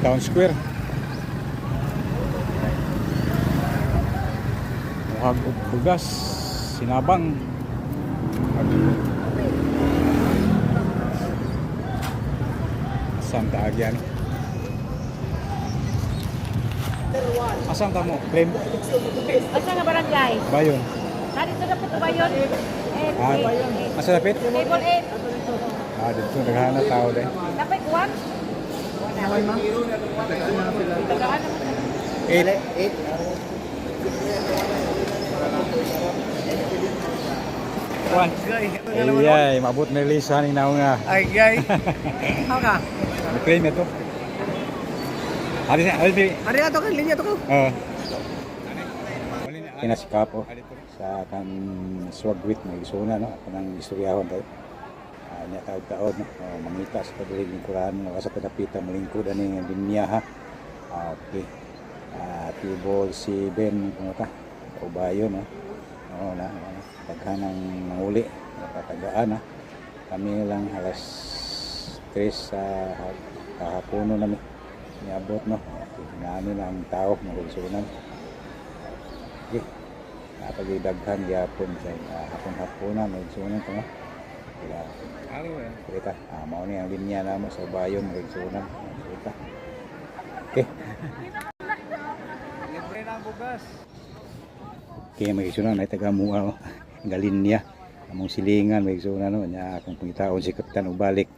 Town Square. Muhag og bugas, sinabang. Saan ta agyan? Asan ta mo? Claim? Asa nga barangay? Bayon. Dito dapat ba yun? Eh, Ah, asa dapit? Table 8. Ah, dito naghahanap na tao deh. Dapat 1? Tagaan naman. 8. 1. Ay, mabot na Lisa ni naong nga. Ay, gay. How ka? Claim ito. Ari ari. Ari ato ka, linya to ka. Oo. Kinasikap oh, sa kan swagwit na isuna no, kanang istoryahon tayo. Nya taod-taod no, oh, mangita sa pagdalig lingkuran no, sa kadapita malingkod ani nga linya ha. Okay. Table 7 kuno ta. Ubayo no. Oo na, oo. Daghan ang nanguli, nakatagaan ha. Kami lang alas 3 sa kahapono nami niabot no. Okay, nani na ang tao mga. Okay. Napagidaghan gyapon sa hapon-hapona mga igsunan to no. Kila kita, mao ni ang linya namo sa bayon mga igsunan. Kita. Okay. Libre na ang bugas. Okay mga igsunan, ay taga mua oh. Ang linya among silingan mga igsunan no. Nya akong pangitaon si Kapitan Ubalik.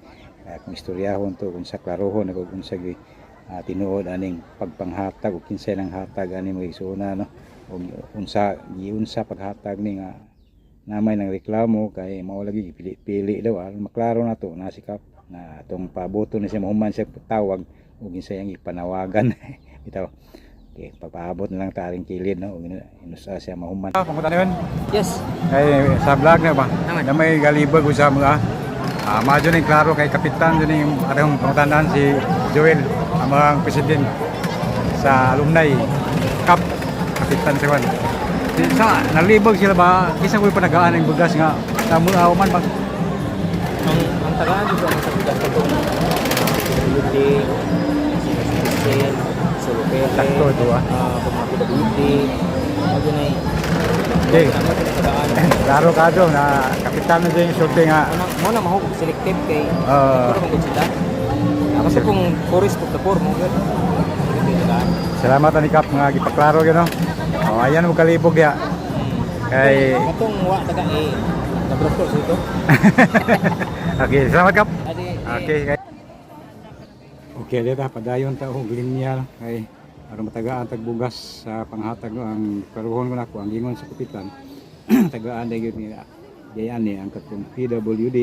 Kung istoryahon to kung sa klarohon ug unsa gyud tinuod aning pagpanghatag ug kinsay nang hatag ani mga igsunan no. Ug unsa giunsa paghatag ni nga namay ng reklamo kay mao lagi pili-pili daw aron maklaro na to na sikap na atong pabuto ni siya mahuman siya tawag ug kinsay ang ipanawagan bitaw. Okay, papaabot na lang taring kilid no ug inusa siya mahuman. Pangutan yun Yes. kay sa vlog na ba Naman. na may galibag sa mga madyo ni klaro kay kapitan yun yung atong pangutanan si Joel ang mga president sa alumni cup kapitan si Juan sa nalibag sila ba kinsa ko panagaan ang bugas nga sa mga man bang Ang tagaan dito ang sa bigas ko PWD, senior citizen, solo parent, Sakto ito, ah. Kung mga PWD, ano na Okay. Ano na tagaan. Klaro ka do na kapitan na yung sulti nga. Mo na mahog selective kay puro kung sila. Kasi kung forest of the poor mo gyud. Hindi tagaan. Salamat ani kap nga gipaklaro gyud no. Oh, ayan mo kalibog ya kay Katong wa taga eh nag-doctor sa ito. Okay, salamat kap. Adi eh, Okay. Okay, dito padayon ta og linya kay aron matagaan tag bugas sa panghatag no ang karuhon ko nako ang gingon sa kapitan. Tagaan day gyud nila. Diyan ni ang katong PWD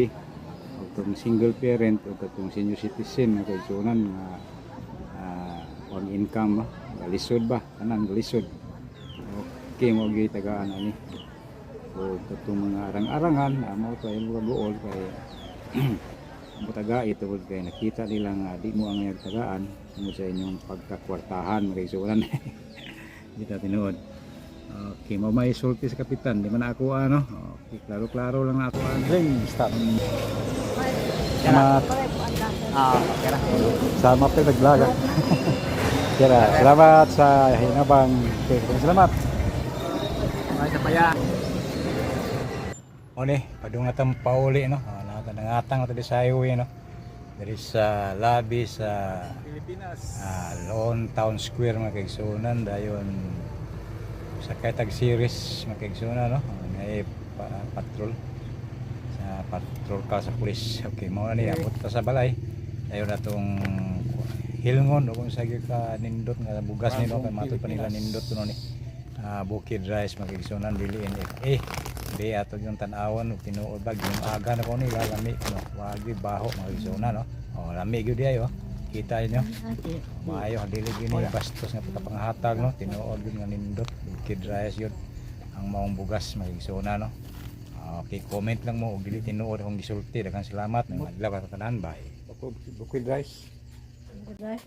o katong single parent o katong senior citizen nga kaigsuonan nga on income no. Lisod ba tanan lisod. Okay mo gyud tagaan ani. O katong mga arang-arangan amo to ay mga guol kay ang taga ito kay nakita nila nga di mo ang tagaan tungod sa inyong pagkakwartahan mga kaigsuonan. Di ta tinuod. Okay, mo may sulti sa kapitan, di man ako ano. Okay, klaro-klaro lang na ako. Ring stop. Salamat. Okay ra. Sama pa nag-vlog. Ah. Kira, salamat sa hinabang. Okay, salamat. Ay sa paya. One, padung natang pauli no. Oh, nangatang na sa highway no. Diri sa lobby sa Pilipinas. Loon Town Square mga kaigsunan dayon sa tag series mga kaigsunan no. May patrol sa patrol car sa pulis. Okay, mao na ni abot ta sa balay. Dayon atong hilngon o kung sa gyud ka nindot nga bugas nino kay matud pa nila nindot kuno ni. Bukid rice mga kaigsunan dili NFA. Di ato yung tan-awon ug tinuod ba yung aga na ko nila lami no. Wagi baho mga kaigsunan no. Oh, lami gyud di ayo. Kita niyo. Maayo dili gyud ni bastos nga pagkapanghatag no. Tinuod gyud nga nindot bukid rice yun ang maong bugas mga kaigsunan no. Okay, comment lang mo og dili tinuod akong gisulti. Daghang salamat. May adlaw ka tanan. Bye. Bukid rice. Good rice.